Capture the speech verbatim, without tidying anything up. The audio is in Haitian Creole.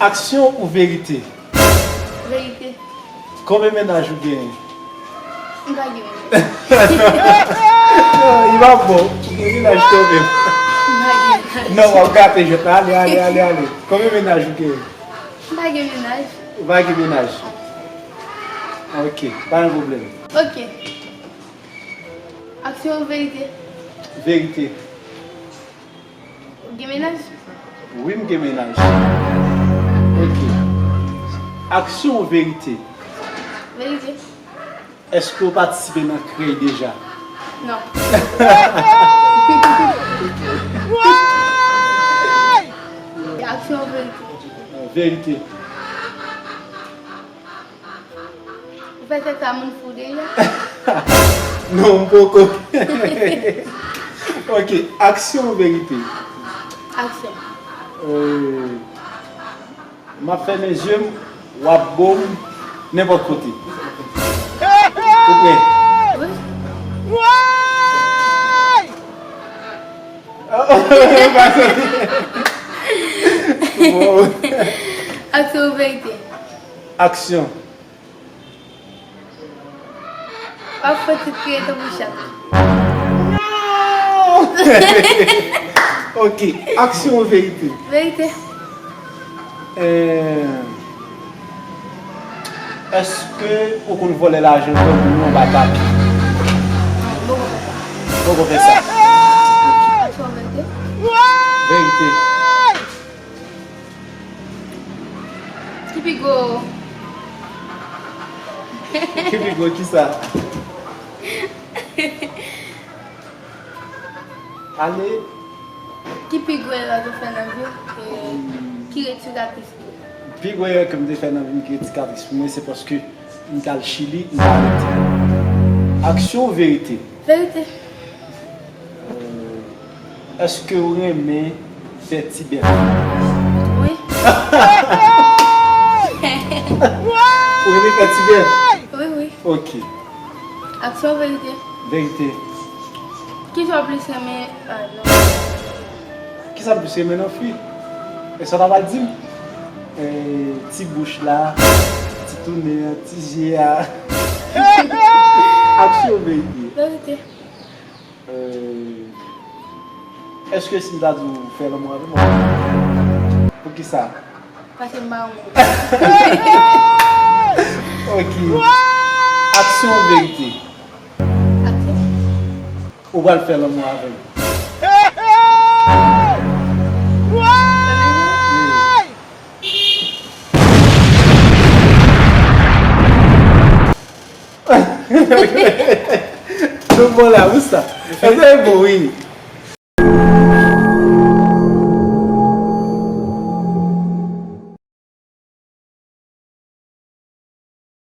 Aksyon ou verite? Verite. Konbyen mennaj ou genyen? M pa gen mennaj. Li pa bon. Ou gen mennaj kanmenm. M pa gen mennaj. Non, w ap gate jwèt la. Ale, ale, ale, ale. Konbyen mennaj ou genyen? M pa gen mennaj. Ou pa gen mennaj? Ok, pa gen pwoblèm. Ok. Aksyon ou verite? Verite. Ou gen mennaj? Wi, m gen mennaj. Ok. Aksyon ou verite? Verite. Èske w patisipe nan krèy deja? Non. Aksyon ou verite? Verite. Ou fè tèt sa moun fou deja? Non, m poko. Ok, aksyon ou verite? Aksyon. Euh, m ap fèmen je m, w ap bo m nenpòt kote. Ou prè? Wi. Bon. Aksyon ou verite? Aksyon. W ap fè ti kriye tankou chat. Non! Ok, aksyon ou verite? Verite. Euh, èske ou konn vòlè lajan granmoun yo anba tapi? Non, m poko fè sa. Poko fè sa. Aksyon ou verite? Verite. Ki pi gwo? Ki pi gwo, kisa? Ale. Ki pi gwo erè w fè nan vi w, e ki retire tris pou ou? Pi gwo erè ke m te fè nan vi m ki retire tris pou mwen, se paske m t al Chili, m pa rete. Aksyon ou verite? Verite. Euh, èske ou renmen fè ti bèf? Wi. Ou renmen fè ti bèf? Wi, wi. Ok. Aksyon ou verite? Verite. Kisa w plis renmen? Ah, non. Kisa m plis renmen nan fi? E sa w ta pral di m? Eh, ti bouch la, ti tounen an, ti je a. Aksyon ou verite? Verite. Euh, èske si m ta di w fè lanmou avè m, w ap fè? Poukisa? Paske m pa renmen w. Ok. Aksyon ou verite? Aksyon. Ou pral fè lanmou avè m? Nou bon la, wi sa. Sa se bon, wi.